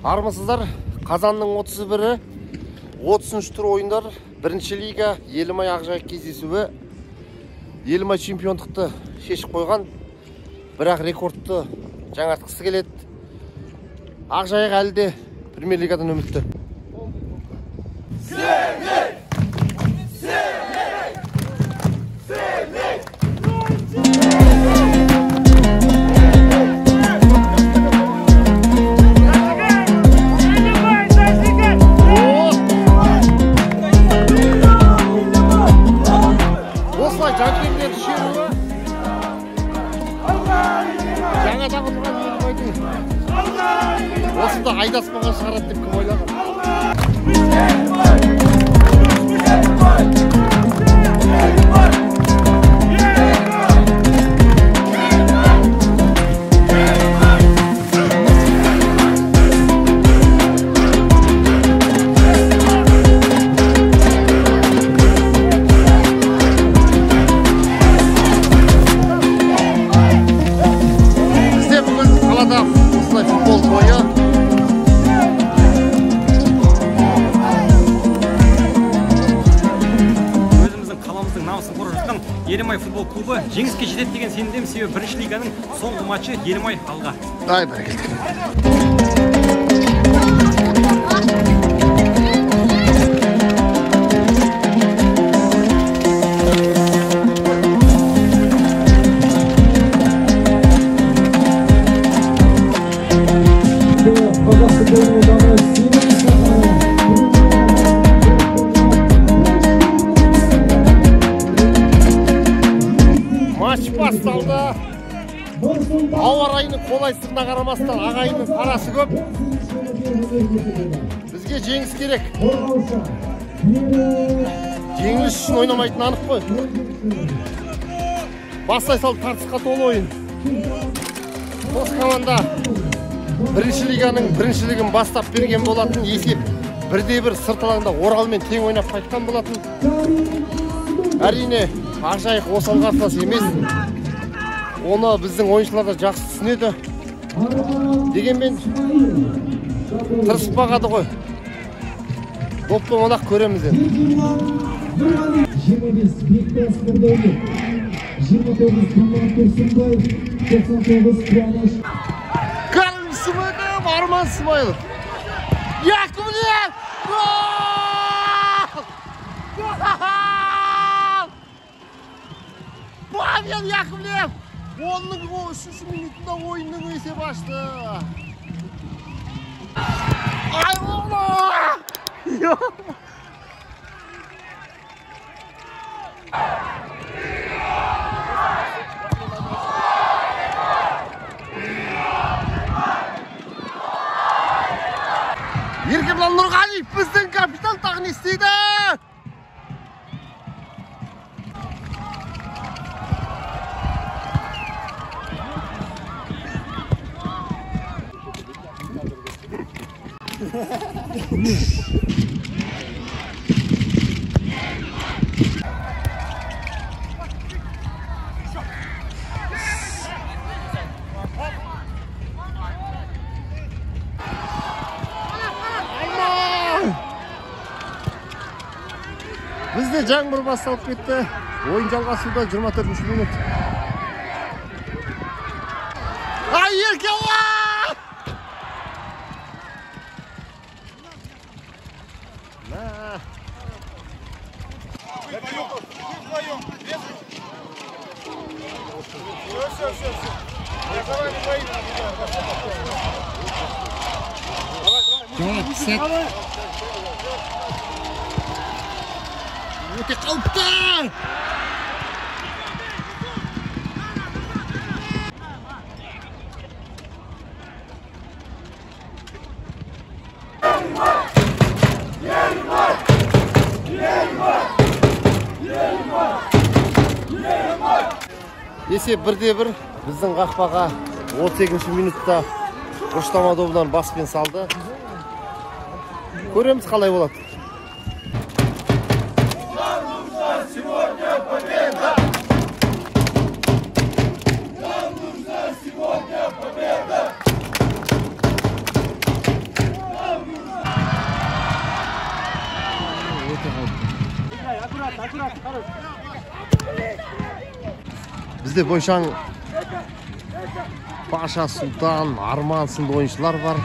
Армысыздар, қазанның 31-і, 30 тур ойындар, бірінші лига, Елімай Ақжайық кездесуі. Елімай чемпиондықты шешіп қойған, бірақ рекордты жаңартқысы келеді. Ақжайық әлі де премьер лигадан үмітті. Осында айдаспаған шығарады деп кім ойлаған? Бізде бүгін қалада осылай футбол тойы. Елімай футбол клубы жеңіске жетеді деген сенімдемін, себебі бірінші лиганың соңғы матчы Елімай алға. Ай, бәрекелді. Матч басталды. Ауа райының қолайсыздығына қарамастан ағайынның парасы көп. Бізге жеңіс керек. Жеңіліс үшін ойнамайтын анық қой. Бастай салып тартысқа толы ойын. Қос команда бірінші лиганың біріншілігін бастап берген болатын. Есеп 1-1 сырт алаңда Оралмен тең ойнап қайтқан болатын. Әрине, Ақжайық осал қарсылас емес. Оны біздің ойыншылар да жақсы түсінеді. Дегенмен тырысып бағады ғой. Допты ойнақ көреміз енді. 25 Бектас Нұрдәулет, 29 Думан Тұрсынбаев, 99 Қуаныш. Кәрім Смайлов, Арман Смайлов. Яковлев! Гол! Гол! Павел Яковлев! Оның 3-ші минутында ойынның есеп ашты. Ай, оғла! Еркебұлан Нұрғалиев біздің капитан тағы не істейді? Бізде жаңбыр басталып кетті. Ойын жалғасуда 24-ші минут. Ай, Еркебұлан! Өте қауіпті! Есеп 1-1 біздің қақпаға 32-ші минутта ұштама добынан баспен салды. Көреміз қалай болады. Нам нужна сегодня победа! Бізде бойшаң Паша, Сұлтан, Арман сынды ойыншылар бар.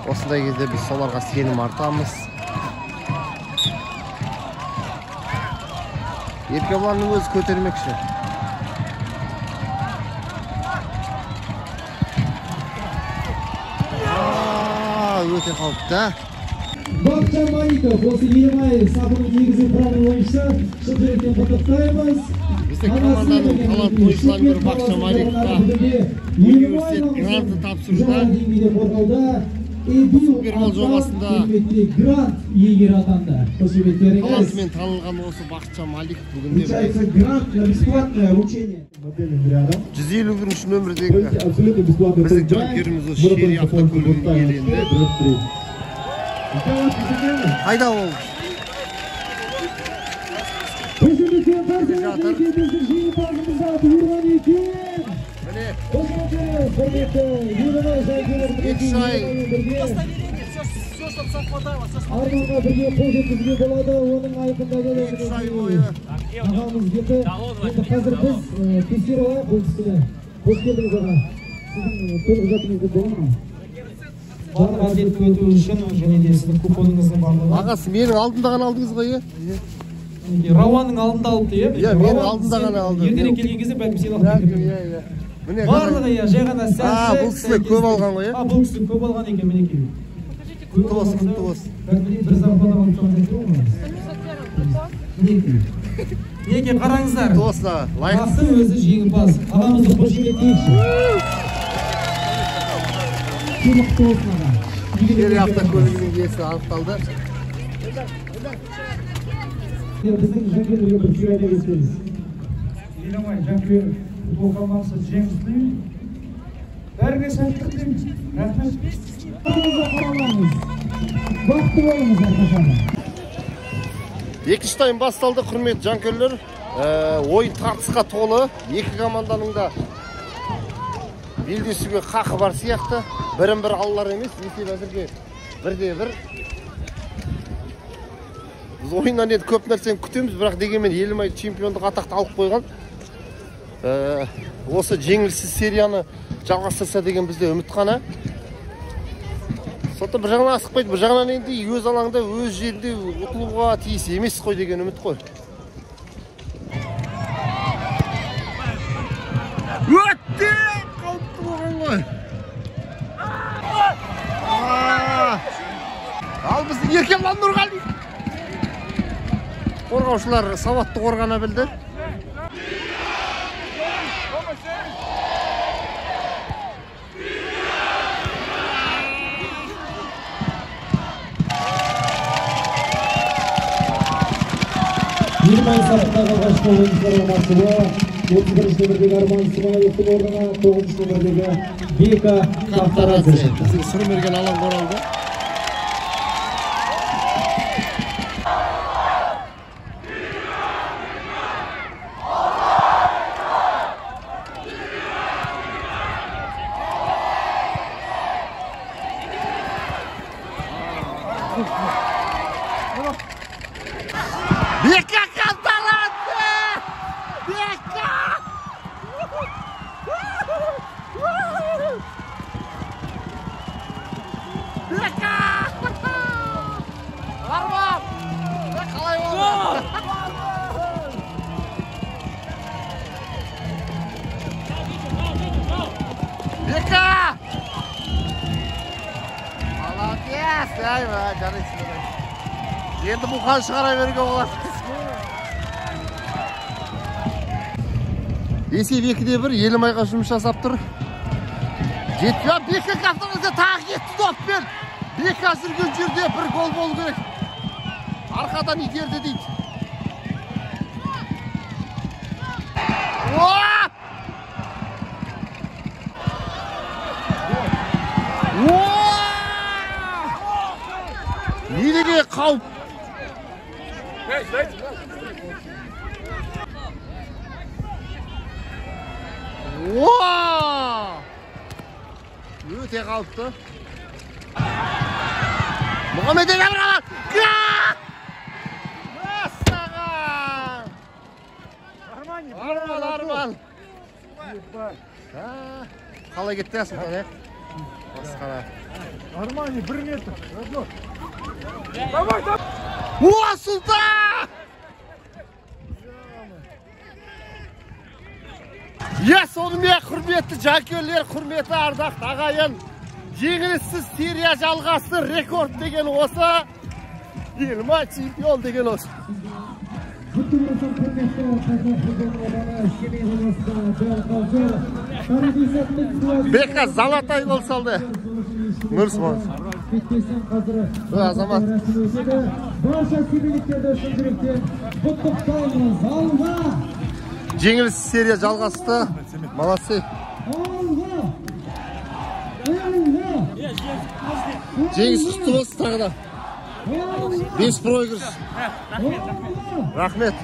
Осындай кезде біз соларға сенім артамыз. Еркебұланның өзі көтермекші. Өте қауіпті. Бақытжан Маликов, осы Елімай сапының негізгі құрамының ойыншысы, шын жүректен құттықтаймыз. Біздің команданың талантты ойыншыларының бірі Бақытжан Маликовқа университет гранты тапсыруда. Супербол жобасында грант иегері атанды. Қошеметтеріңіз. Талантымен танылған осы Бақытжан Маликов бүгінде грант на бесплатное обучение. 151 нөмірдегі біздің жанкүйеріміз осы Шери автокөлігін иеленді. Қайда ол? Жатыр. Міне. 2 ай. Арманға бірге қол жеткізуге болады, оның айқын дәлелі 2 ай бойы. Ағамыз кетті. Енді қазір біз тексеріп алайық бұл кісіні. Қош келдіңіз, аға. Сіздің төлқұжатыңызды бола ма? Барлық әдетті өту үшін және де сіздің купоныңыздың барлығы. Ағасы, менің алдымда ғана алдыңыз ғой, иә? Рауанның алдында алыпты, иә? Иә, менің алдымда ғана алды. Ертерек келген кезде бәлкім сен алып кеткен. Иә, иә. Міне, барлығы, иә, жай ғана сәтті. Бұл кісі көп алған ғой, иә? Бұл кісі көп алған екен, мінекей. Құтты болсын, құтты болсын. Бәлкім бір зарплата алып тұрған сияқты ғой. Мінекей. Мінекей, қараңыздар. Құтты болсын, аға. Лайық. Бақтың өзі жеңімпаз. Ағамызды қошеметтейікші. Құтты болсын, аға. Шери автокөлігінің иесі анықталды. Біздің жанкүйерлерге бір сый айта кетсеңіз. Елімай жанкүйер футбол командасы жеңіс тілеймін. Бәріңе сәттілік тілеймін. Рахмет. Қарамаңыз. Бақытты болыңыз әрқашан. Екінші тайм басталды, құрметті жанкүйерлер. Ойын тартысқа толы. Екі команданың да белдесуге хақы бар сияқты. Бірін бір алалар емес, есеп әзірге 1-1. Біз ойыннан енді көп нәрсені күтеміз, бірақ дегенмен Елімай чемпиондық атақты алып қойған. Осы жеңіліссіз серияны жалғастырса деген бізде үміт қана. Сондықтан бір жағынан асықпайды, бір жағынан енді өз алаңда, өз жерінде ұтылуға тиіс емес қой деген үміт қой. Өте қауіпті болған ғой. Ал біздің Еркебұлан Нұрғалиев. Қорғаушылар сауатты қорғана білді. Елімай сапындағы алғашқы ойыншылар алмасуы 31 нөмірдегі Арман Смайыловтың орнына 9 нөмірдегі Бека Кавтарадзе шықты. Біздің Сұрмерген алаңға оралды. Бека Кавтарадзе! Бека! Бека! Арман! Қалай болды? Бека! Молодец! Ай, жарайсың. Енді бұқан шығара беруге болады. Есеп 2-1, Елімайға жұмыс жасап тұр. Жетті, Бека Кавтарадзе тағы кетті доппен. Бека жүрген жерде бір гол болу керек. Арқадан итерді дейді. Не деген қауіп. Өте қауіпті. Мұхаммед Әмірғалиев. Арман, Арман. Қалай кетті, Сұлтан, е? Масқара. Армани, 1 метр. Давай, давай. О, Сұлтан! Е, сонымен құрметті жанкүйерлер, құрметті ардақты ағайын, жеңіліссіз серия жалғасты, рекорд деген осы, Елімай чемпион деген осы. Бека золотой гол салды. Нұрсұлтан. Азамат. Жеңіліссіз серия жалғасты. Молодцы. Жеңіс құтты болсын тағы да. 5 проигрыш. Рахмет.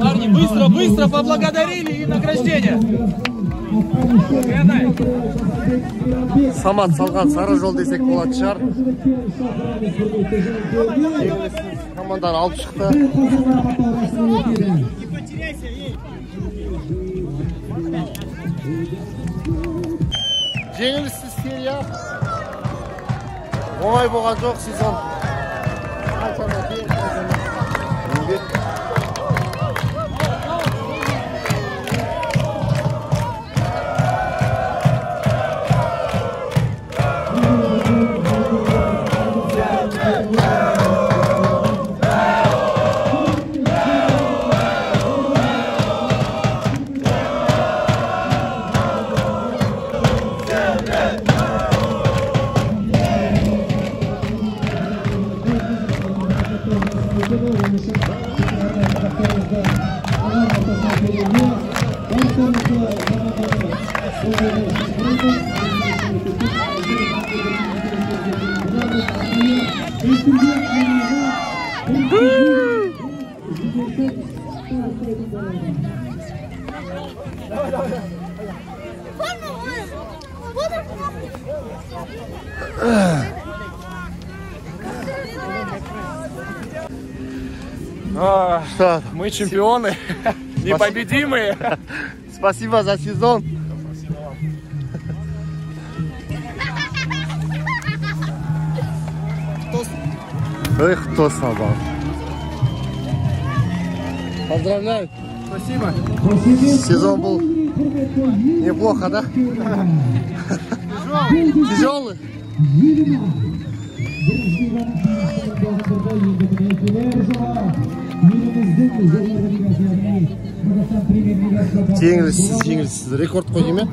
Парни, быстро, быстро поблагодарили и награждение. Самат салған сары жол десек болатын шығар. Команданы алып шықты. Жеңіліссіз серия. Оңай болған жоқ сезон. Қаншама тер, қаншама еңбек. Что? Мы чемпионы, непобедимые. Спасибо за сезон. Спасибо вам. Эх, кто слабал. Поздравляю. Спасибо. Сезон был неплохо, да? Тяжелый. Жеңіліссіз, жеңіліссіз рекорд қой дейме?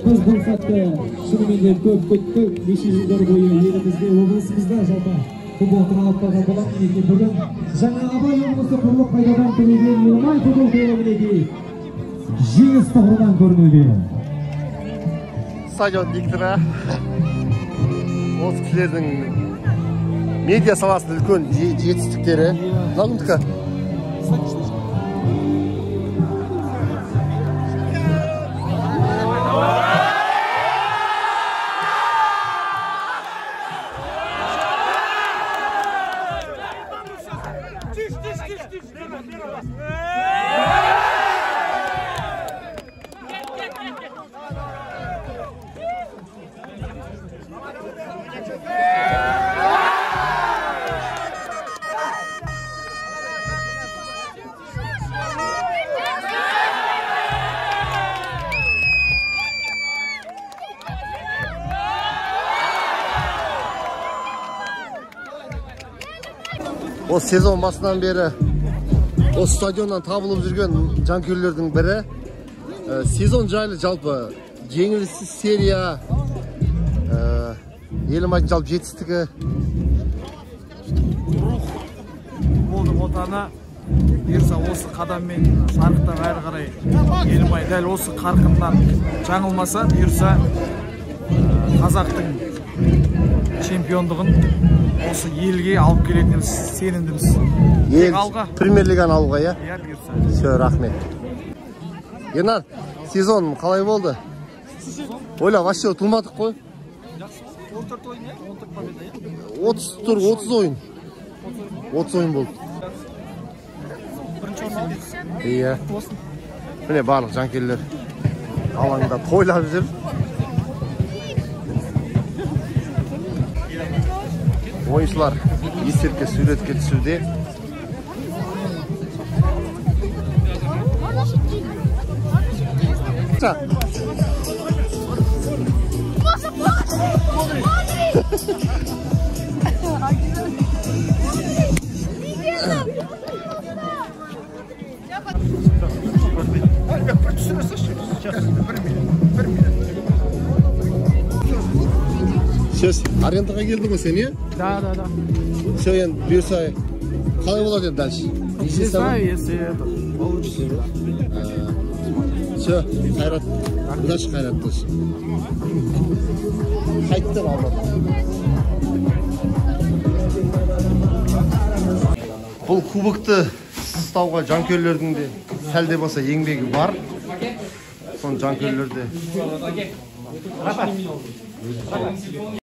Біз бұл сәтті шынымен де көп күттік. Неше жылдар бойы елімізде, облысымызда жалпы футбол тұралап болатын. Мінекей бүгін жаңа Абай облысы құрылып қайтадан түлеген Елімай футбол клубы мінекей жеңіс тұғырынан көрінуде. Стадион дикторы осы кісілердің медиа саласының үлкен жетістіктері. Мынау кімдікі? Осы сезон басынан бері осы стадионнан табылып жүрген жанкүйерлердің бірі. Сезон жайлы жалпы жеңіліссіз серия, Елімайдың жалпы жетістігі. Рух футболдың отаны Бұйырса осы қадаммен шарықтап әрі қарай Елімай дәл осы қарқыннан жаңылмаса, бұйырса қазақтың чемпиондығын осы елге алып келетініміз сенімдіміз. Ел премьер лиганы алуға, иә? Иә, бұйырса. Все, рахмет. Ернар, сезон қалай болды? Ойла, вообще ұтылмадық қой. 14 ойын, иә? 14 победа, иә? 30 тур, 30 ойын. 30 ойын болды. Бірінші орын алдық. Иә. Міне барлық жанкүйерлер алаңда тойлап жүр. Ойыншылар естелікке суретке түсуде. Все, арендаға келдің ғой сен, иә? Да, да, да. Все, енді бұйырса қалай болады енді дальше? Не знаю, если это получится. Все, Қайрат, удачи, Қайрат тоже. Қайттың Алматы. Бұл кубокты ұстауға жанкүйерлердің де сәл де болса еңбегі бар. Соны жанкүйерлер де